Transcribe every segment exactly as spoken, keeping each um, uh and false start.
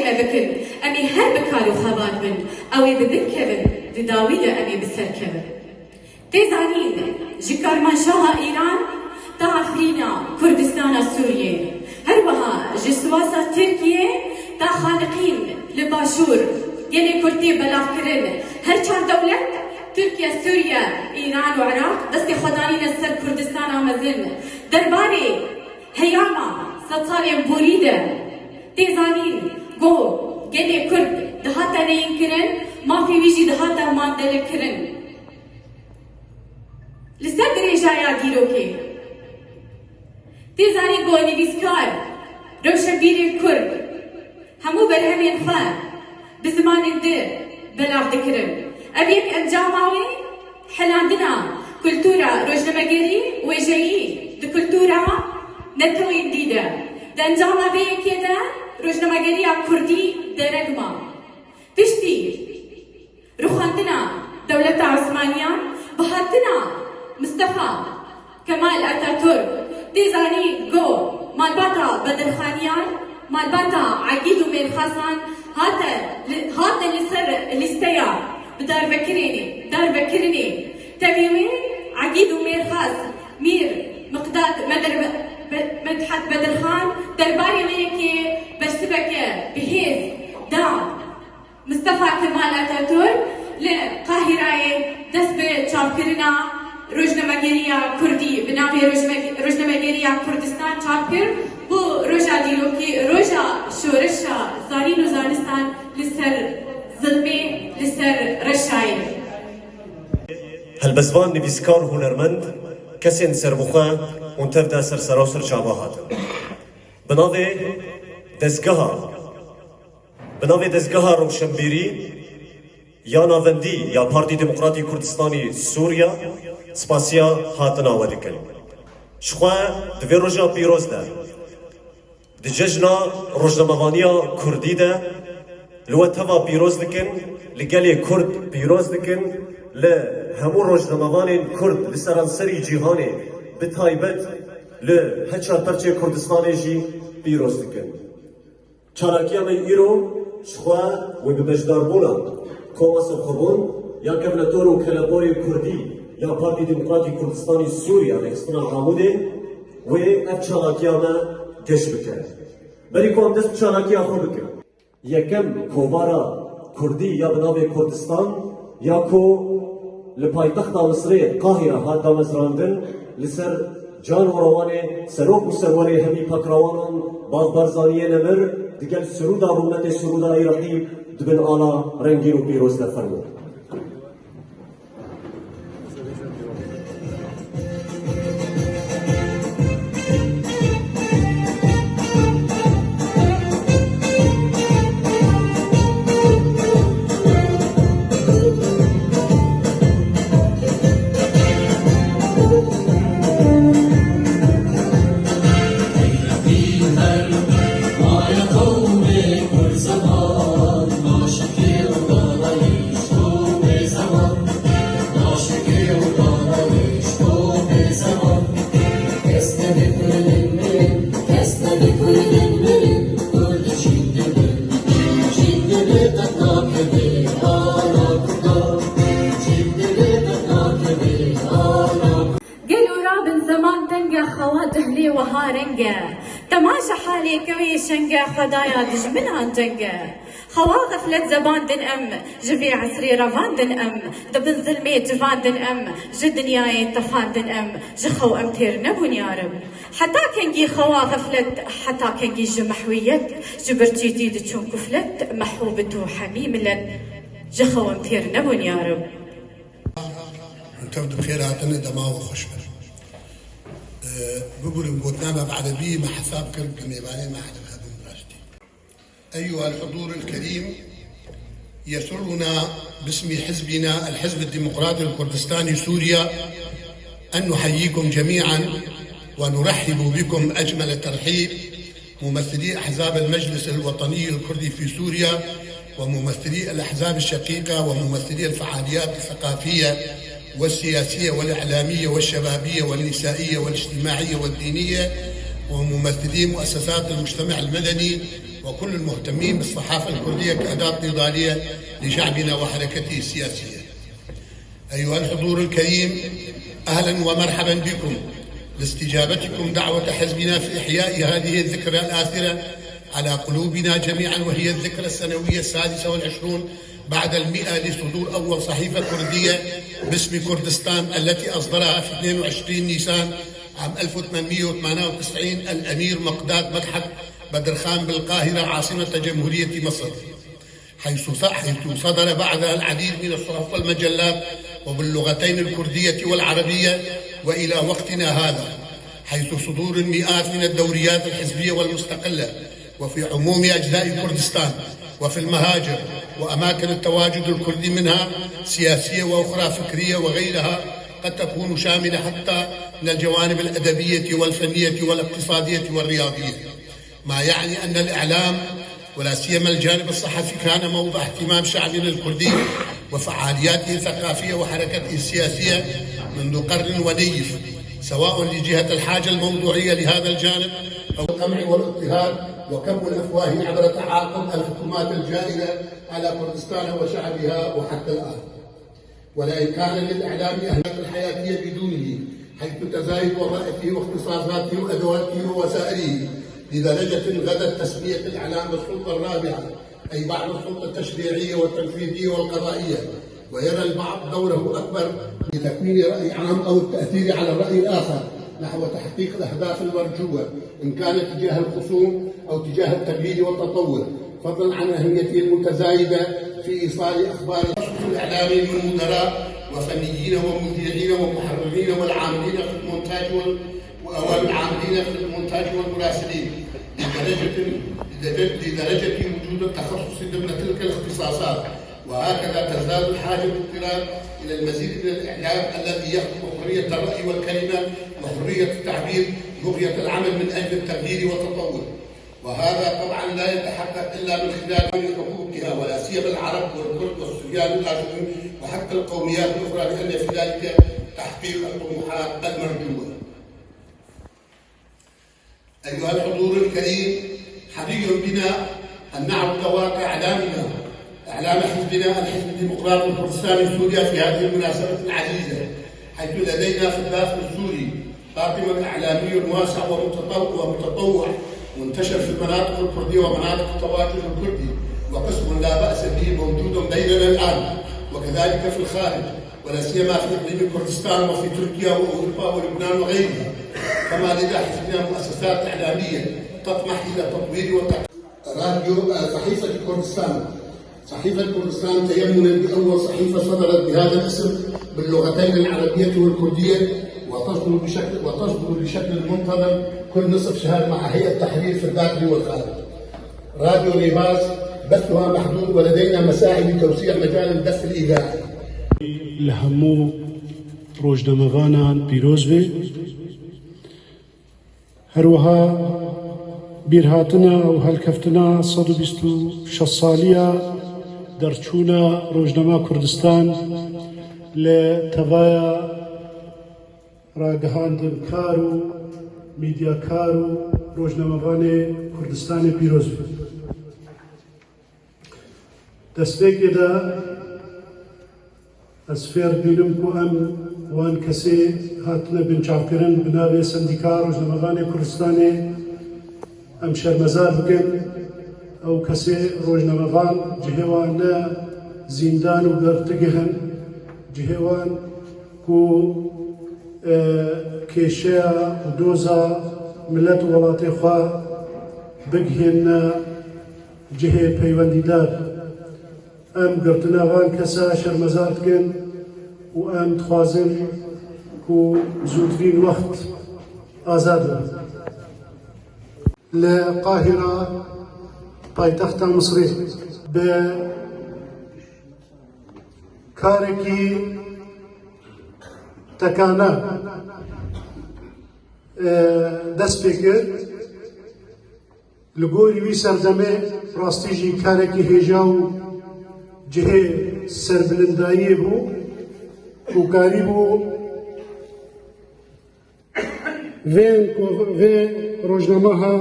me bikin, em ê her bi kar û xebat bin, ew ê bi bin kevin, di dawî de em ê bi ser kevin. Tê zanîn, ji Kermanşaha Îran ta Efrîna Kurdistana Sûriyê, her wiha ji Siwasa Tirkiyê ta Xaniqîn li Başûr gelê Kurd tê belavkirin. Her çar dewlet, Tirkiye, Sûriye, Îran û Iraq, destê xwe danîne ser Kurdistana mezin. Derbarê heyama sedsalên borî de tê zanîn ku gelê Kurd dihate neyînkirin, mafê wî jî dihate mandelekirin. Li ser dirêjaya dîrokê tê zanîn ku nivîskar, rewşenbîrên Kurd hemû berhemên xwe bi zimanên din belav dikirin. Ev yek encama wê helandina kultura rojnamegerî wêjeyî di kultura netewên dî de. Di encama vê yekê de rojnamegeriya Kurdî dereng ma. Piştî rûxandina dewleta Osmaniyan, bi hatina Mistefa Kemal Ataturk, tê zanîn ku malbata Bedirxaniyan, malbata Egîd û Mêrxasan hate li, hate li ser lîsteya bidarvekirinê, darvekirinê. Tevî wê Egîd û Mêrxas Mîr Miqdad Medir-, Be-, Medhat Bedirxan derbarê wê yekê bersiveke bihêz da. Mistefa Kemal Ataturk li Qahirayê dest bi çapkirina rojnamegeriya Kurdî bi navê rojme-, Rojnamegeriya Kurdistan çap kir. Bû roja dîrokî, roja şoreşa zanîn û zanistan li ser zilmê, li ser reşayê. Helbestvan, nivîskar, hunermend, kesên serbixwe hûn tev de ser seranser çava hatin. Bi navê dezgeha Bi navê Dezgeha Rewşenbîrî ya Navendî ya Partî Demokratî Kurdistanî Sûriya spasiya hatina we dikin. Ji xwe di vê roja pîroz de, di cejna rojnamevaniya Kurdî de li we teva pîroz dikin, li gelê Kurd pîroz dikin, li hemû rojnamevanên Kurd li seranserî cîhanê, bi taybet li her çar perçê Kurdistanê jî pîroz dikin. Çalakiya me îro ji xwe wê bi beşdarbûna Koma Serxwebûn ya Kevnetor û Keleporê Kurdî ya Partî Demokratî Kurdistanî Sûriye Rêxistina Amûdê wê ev çalakiya me geş bike. Berî ku em dest bi çalakiya xwe bikin, yekem kovara Kurdî ya bi navê Kurdistan ya ku li paytexta Misirê Qahîre hat damezrandin, li ser can û rewanê serok û serwerê hemî pekrawanan Bav Barzaniyê Nemir digel sirûda rûmetê sirûda Iraqî di bin ala rengîn û pîroz de. Fermo. Gelo rabin zeman teng e, xewa cehlê wiha reng e. Temaşe halê kewê şeng e, xwedaya dijminan ceng e. Xewa xeflet zebandin em, ji vê esrê revandin em, di bin zilmê civandin em, ji dinyayê tefandin em, ji xew em têr nebûn ya Reb. Heta kengî xewa xeflet, heta kengî ji mehwiyet, ji birçîtî diçûn kuflet, mehû bi tu hemî milet, ji xew em têr nebûn ya Reb. Tev di xêr hatine, dema we xweş be. Ee, biburin gotina me bi erebî me hesab kir, bi mêvanê me hedin hebûn rastî. أيها الحضور الكريم، يسرنا باسم حزبنا الحزب الديمقراطي الكردستاني سوريا أن نحييكم جميعا ونرحب بكم أجمل الترحيب، ممثلي أحزاب المجلس الوطني الكردي في سوريا، وممثلي الأحزاب الشقيقة، وممثلي الفعاليات الثقافية والسياسية والإعلامية والشبابية والنسائية والاجتماعية والدينية، وممثلي مؤسسات المجتمع المدني، وكل المهتمين بالصحافة الكردية كأداة نضالية لشعبنا وحركته السياسية. أيها الحضور الكريم، أهلًا ومرحبا بكم لاستجابتكم دعوة حزبنا في إحياء هذه الذكرى الآثرة على قلوبنا جميعًا، وهي الذكرى السنوية السادسة والعشرون بعد المئة لصدور أول صحيفة كردية باسم كردستان، التي أصدرها في اثنين وعشرين نيسان عام ألف وثمانمية وثمانية وتسعين الأمير مقداد مدحت بدرخان بالقاهرة عاصمة جمهورية مصر، حيث ص-، حيث صدر بعدها العديد من الصحف والمجلات، وباللغتين الكردية والعربية، وإلى وقتنا هذا، حيث صدور المئات من الدوريات الحزبية والمستقلة، وفي عموم أجزاء كردستان، وفي المهاجر وأماكن التواجد الكردي منها، سياسية وأخرى فكرية وغيرها، قد تكون شاملة حتى من الجوانب الأدبية والفنية والاقتصادية والرياضية. ما يعني أن الإعلام، ولا سيما الجانب الصحفي، كان موضع اهتمام شعبنا الكردي وفعالياته الثقافية وحركته السياسية منذ قرن ونيف، سواء لجهة الحاجة الموضوعية لهذا الجانب أو القمع والاضطهاد وكم الأفواه عبر تعاقب الحكومات الجائرة على كردستان وشعبها وحتى الآن. ولئن كان للإعلام أهمية حياتية بدونه، حيث تزايد وظائفه واختصاصاته وأدواته ووسائله لدرجة غدت تسمية الإعلام بالسلطة الرابعة، أي بعد السلطة التشريعية والتنفيذية والقضائية، ويرى البعض دوره أكبر لتكوين رأي عام أو التأثير على الرأي الآخر نحو تحقيق الأهداف المرجوة، إن كان تجاه الخصوم أو تجاه التغيير والتطور، فضلا عن أهميته المتزايدة في إيصال أخبار التخصص الإعلامي من مدراء وفنيين ومذيعين ومحررين والعاملين في المونتاج وال-، والعاملين في المونتاج والمراسلين، لدرجة، لدرجة، لدرجة وجود التخصص ضمن تلك الاختصاصات. وهكذا تزداد الحاجة باضطرار إلى المزيد من الإعلام الذي يخدم حرية الرأي والكلمة وحرية التعبير، بغية العمل من أجل التغيير والتطور. وهذا طبعًا لا يتحقق إلا من خلال حقوقها، ولا سيما العرب والكرد والسوريان الآشوريين وحتى القوميات الأخرى، لأن في ذلك تحقيق الطموحات المرجوة. أيها الحضور الكريم، حري بنا أن نعرض واقع إعلامنا، إعلام حزبنا الحزب الديمقراطي الكردستاني سوريا في هذه المناسبة العزيزة، حيث لدينا في الداخل السوري قاطن إعلامي واسع ومتطو-، ومتطوع منتشر في المناطق الكردية ومناطق التواجد الكردي، وقسم لا بأس به موجود بيننا الآن، وكذلك في الخارج، ولا سيما في إقليم كردستان وفي تركيا وأوروبا ولبنان وغيرها. كما لدى حزبنا مؤسسات إعلامية تطمح إلى تطوير وتق-، راديو، آه، صحيفة كردستان. صحيفة كردستان تيمنا بأول صحيفة صدرت بهذا الاسم باللغتين العربية والكردية، وتصدر بشكل، وتصدر بشكل منتظم كل نصف شهر مع هيئة تحرير في الداخل والخارج. راديو ريفاز بثها محدود، ولدينا مساعي لتوسيع مجال البث الإذاعي. Li hemû rojnamevanan pîroz be. Her wiha bîrhatina û helkeftina sed û bîst û şeş saliya derçûna Rojnama Kurdistan li tevaya ragihandinkar û medyakar û rojnamevanê Kurdistanê pîroz be. Destpêkê de ez fêr dibînim ku em wan kesê hatine binçavkirin bi navê Sendîka Rojnamevanê Kurdistanê em şermezar bikin. Ew kesê rojnamevan cihê wan ne zîndan û girtîgeh in, cihê wan ku, e, kêşeya û doza milet û welatê xwe bigihîne cihê peywendîdar. Em girtina van kesa şermezar dikin û em dixwazin ku zûtirîn wext azad bin. Li Qahira, paytexta Misrê, bi karekî tekana, e, dest pê kir. Li gorî wî serdemê rastî jî karekî hêja û cihê serbilindayiyê bû ku karîbû vê, vê rojnameha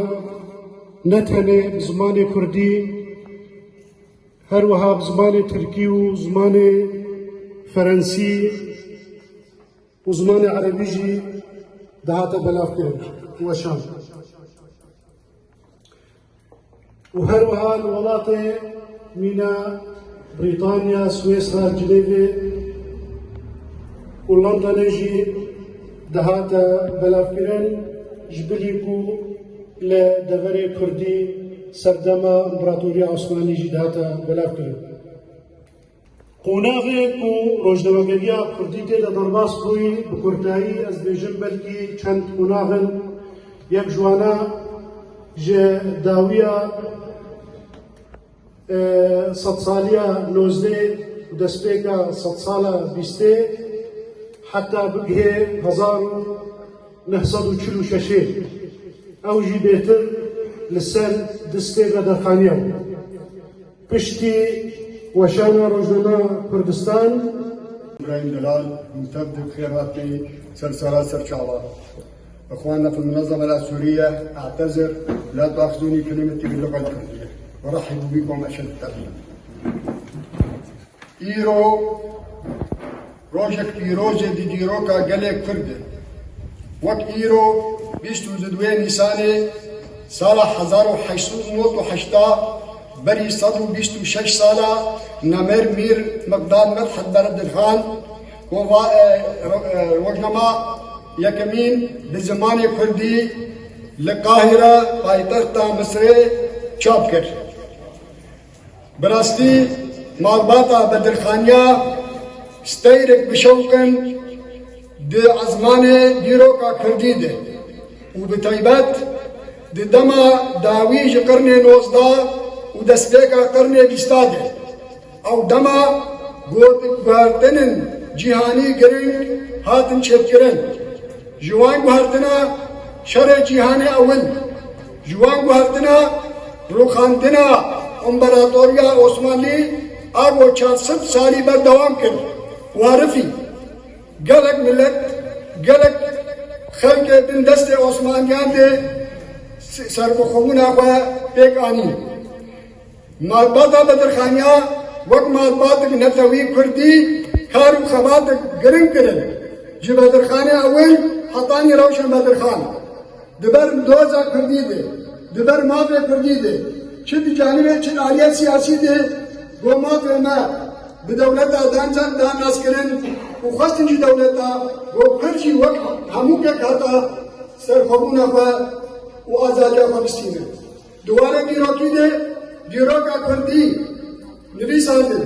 Ne tenê bi zimanê kurdî, her wiha bi zimanê tirkî û zimanê ferensî û zimanê erebî jî dihate belavkirin û weşan. Û her wiha li welatê mîna Brîtanya, Swêsra, Cinêvê û Londonê jî dihate belavkirin, ji bilî ku li deverê kurdî serdema Împaratoriya Osmanlî jî dihate belavkirin. Qonaxê ku rojnamegeriya kurdî tê de derbas bûyî, bi kurtayî ez dibêjim belkî çend qonax in. Yek ji wana ji dawiya, e, sedsaliya nozdeh û destpêka sedsala bîstê heta bigihê hezar û neh sed û çil û şeşê. Ew jî bêtir li ser distê ve derxaniya bû. Piştî weşana rojnama Kurdistan. Îbrahîm Delal, hûn tev di xêr hatî ser sera ser çava. إخواننا في المنظمة الآسورية، أعتذر، لا تؤاخذوني كلمتي باللغة الكردية. أرحب بكم أشد الترحيب. Îro rojek pîroz e di dîroka gelê Kurd de. Wek îro bîst û duwê Nîsanê sala hezar û heşt sed û nod û heşta, berî sed û bîst û şeş sala, nemêr Mîr Miqdad Medhed Beredirxan, kova, e, ro-, e, rojnama yekemîn bi zimanê kurdî li Qahîre, paytexta Misirê çap kir. Bi rastî malbata Bedirxaniya steyrek bi şewq in di ezmanê dîroka kurdî de û bi taybet di dema dawî ji qirnê nozdeh û destpêka qirnê bîsta de. Ew dema got-, guhertinên cîhanî giring hatin çêkirin. Ji wan guhertina şerê cîhanê ewil, ji wan guhertina rûxandina Împaratoriya Osmanlî a ku çar sed salî berdewam kir, warifî. Gelek milet, gelek xelkê bin destê Osmaniyan de s-, serbixwebûna xwe pêk anî. Malbata Bedirxaniya wek malbatek netewî kurdî kar û xebatek giring kirin. Ji Bedirxanê ewil hetanî rewşa Bedirxan. Di ber doza kurdî de, di ber mafê kurdî de, çi di canibê çi di aliyê siyasî de, got mafê me bi dewleta dan-, dan nas kirin û xwestin ji dewleta, got kurd jî wek hemû kek heta serxwebûna xwe û azadiya xwe bistîne. Di warê dîrokî de dîroka kurdî nivîsandin.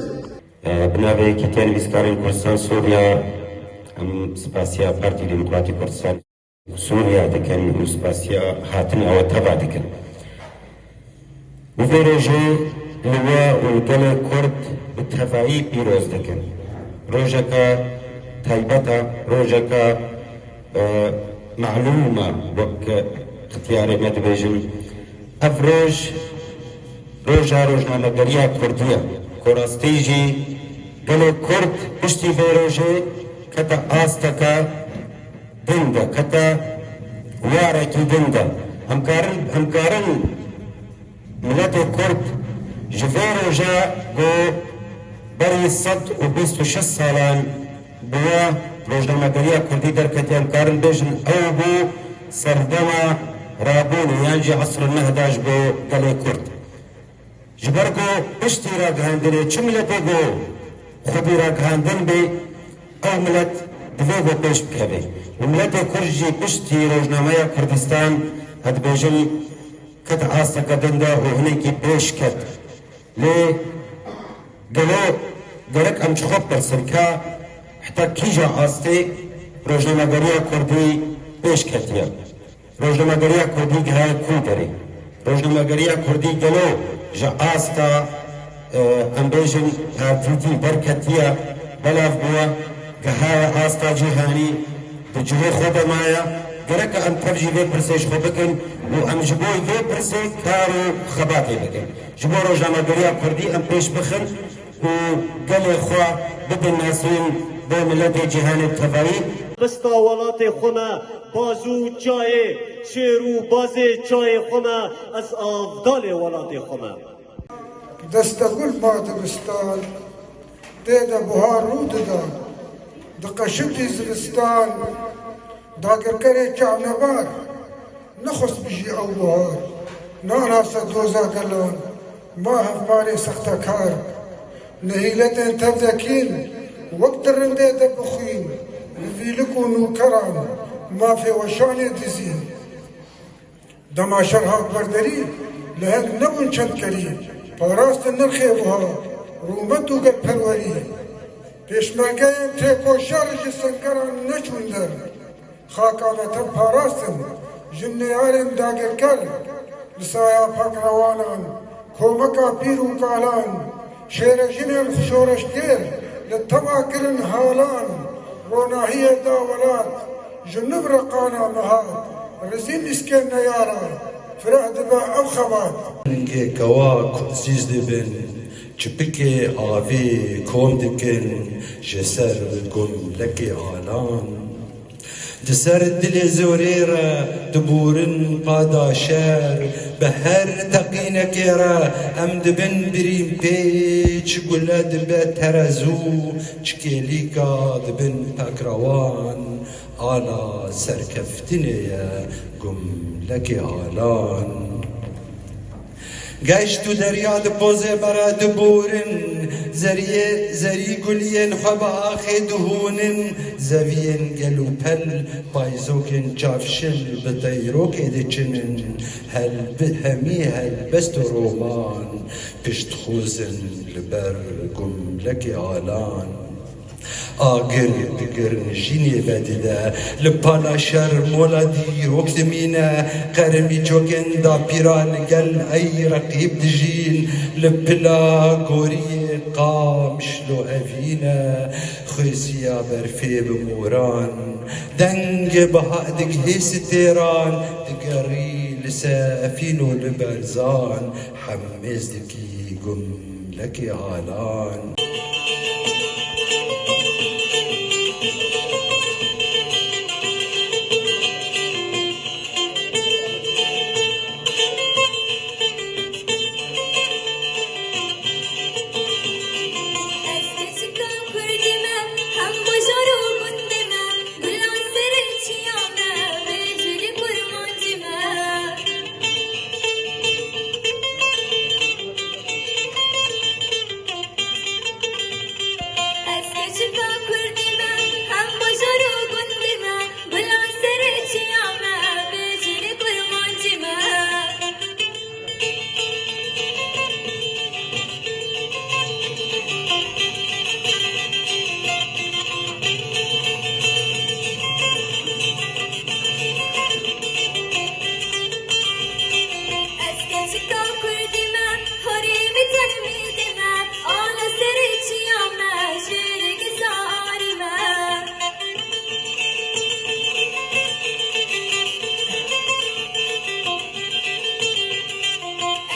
Bi navê Yekîtiya Nivîskarên Kurdistan Sûriya, em spasiya Partî Demokratîk Kurdistan Sûriya dikin û spasiya hatina we teva dikin. Bi vê rojê li we û li gelê Kurd bi tevayî pîroz dikin. Rojeka taybet e, rojeka, e, melûm e, wek ixtiyarê me dibêjin. Ev roj, roja rojnamegeriya Kurdî ye. Ku rastî jî gelê Kurd piştî vê rojê kete asteke din de, kete warekî din de. Em karin, em karin miletê Kurd ji vê roja ku berî sed û bîst û şeş salan bi we rojnamegeriya Kurdî derketiye, em karin bêjin ew bû serdema rabûnê yan jî esrul nehda ji bo gelê Kurd. Ji ber ku piştî ragihandinê çi miletê ku xwedî ragihandin bê, ew milet divê ku pêş bikeve. Û miletê Kurd jî piştî rojnameya Kurdistan, ez dibêjim, ket asteke din de û hinekî pêş ket. Lê gelo gerek em ji xwe bipirsin ka heta kîja astê rojnamegeriya Kurdî pêş ketiye? Rojnamegeriya Kurdî gihaye ku derê? Rojnamegeriya Kurdî gelo ji asta, e, em bêjin, partîtî derketiye, belav bûye, gihaye asta cîhanî, di cihê xwe de maye? Gerek em tev jî vê pirsê ji xwe bikin û em ji bo vê pirsê kar û xebatê bikin. Ji bo rojnamegeriya Kurdî em pêş bixin û gelê xwe bidin nasîn bo miletê cîhanê bi tevayî. Bista welatê xwe me Baz û çayê, şêr û bazê çayê xwe me, ez avdalê welatê xwe me. Destexul ma dibistan, tê de buhar rû dida, diqeşitî zivistan, dagirkerê çavnebar, nexwest bijî ew buhar, nanase doza gelan, ma hevmarê sextekar. Nehîletên tev dekîn, wek di rindê de bixwîn, li vîlik û nûkeran, mafê weşanê dizîn. Dema şer hat berderî, li heng nebûn çend kerî, parastin nirxê buha, rûmet û gelperwerî. Pêşmergeyên têkoşer ji sengeran neçûn der. Xaka me tev parastin, ji neyarên dagirker, li saya pakrewanan, komeka pîr û kalan, şêrejinên şoreşgêr li teva kirin halan, ronahiyê da welat, ji nû reqana me hat, rizîn lîskên neyara, fireh dibe ev xebat. Hingê kewa ku ezîz dibin, çipikê avê kom dikin, ji ser gumlekê alan. Di ser dilê zorê re dibûrin qada şer, bi her teqînekê re em dibin birîn pêç, gule dibe terezû, çikêlîka dibin pekrewan, ala serkeftinê ye gumlekê alan. Geşt û derya di pozê me re dibûrin, zeriyê, zerî guliyên xwe bi axê dihûnin, zeviyên gel û pel, payzokên çavşil bi teyrokê diçinin, helbi-, hemî helbest û roman piştxwizin li ber gumlekê alan. Agir digirin jînê vedide, li pala şer mola dîrok dimîne, qermîçokên dapîra li gel ey reqîb dijîn, li pila goriyê qamşlo evîne, xwêsiya berfê bi moran, dengê biha digihê stêran, digerî li sefîn û li berzan, hemêz dikî gum. Lekê alan. Ez keçika kurdî me, hem bajar û gundê me, gulan serê çiya me, bêjirî kurmancî me. Ez keçika kurdî me, hem bajar û gundî me, gulan serê çiya me, bêjirî kurmancî me. Ez keçika kurdî me, horî bi tenmîdî me, ala serê çiya me, jêrê gisa arî me.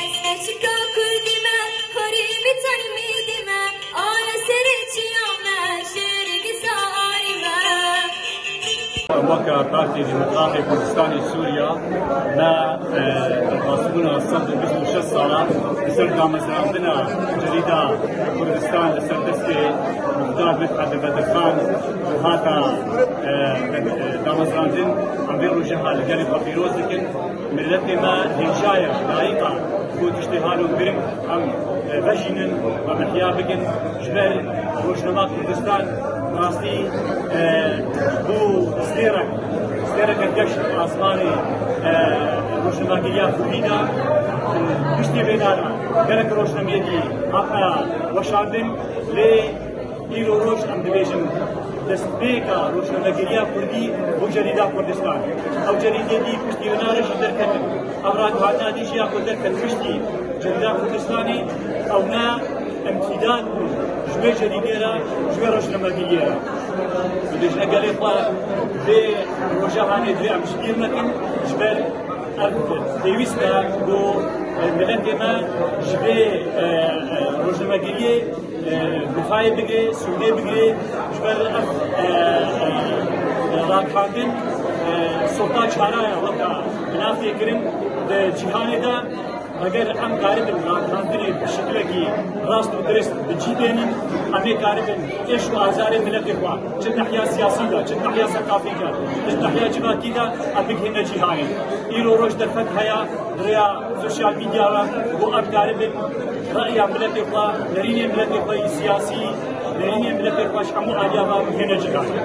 Ez keçika kurdî me, horî bi tenmîdî me, ala serê çiya me, jêrê gisa arî me. Weke Partî Demokratê Kurdistanê Sûriya, me, e, derbasbûna sed û bîst û şeş sala li ser damezrandina cerîda Kurdistan li ser destê Muxtar Midhat Bedirxan û hata, e, be-, e, damezrandin. Em vê roja li gelê xwe pîroz dikin. Miletê me hêja ye, layîq e ku tiştê halo girîng em, e, vejînin, em ihya bikin. Ji ber rojnama Kurdistan rastî, e, bû stêrek, stêreke geş asmanê, e, rojnamegeriya Kurdî de, e, piştî vê nana gelek rojnamegerî hate weşandin, lê îro roj em dibêjin destpêka rojnamegeriya Kurdî bû Cerîda Kurdistan. Ew cerîdê dî piştî wê nare jî derketin. Ev ragihandina dî jî ya ku derket piştî Cerîda Kurdistanê, ew ne îmtîdad bû ji wê cerîdê re, ji wê rojnamegeriyê re. Dibêjine gelê xwe, vê roja hanê divê em ji bîr nekin, ji ber ev pêwîst e ku, e, miletê me ji vê, e, e, rojnamegeriyê, e, bifayê bigire, sûdê bigire, ji ber ev, e, e, ragihandin, Sohta çara ye weka binafê kirin di cîhanê de, eger em karibin ragihandinê bi şekilekî rast û dirist bi cî bênin, em ê karibin êş û azarê miletê xwe, çi nehiya siyasî de, çi nehiya seqafî de, çi nehiya civakî de, em bigihîne cîhanê. Îro roj derfet heye, di rêya sosyal medya ve, ku em karibin reya miletê xwe, nerînê miletê xwe yî siyasî, nerînê miletê xwe ji hemû aliya ve bigihîne cîhanê.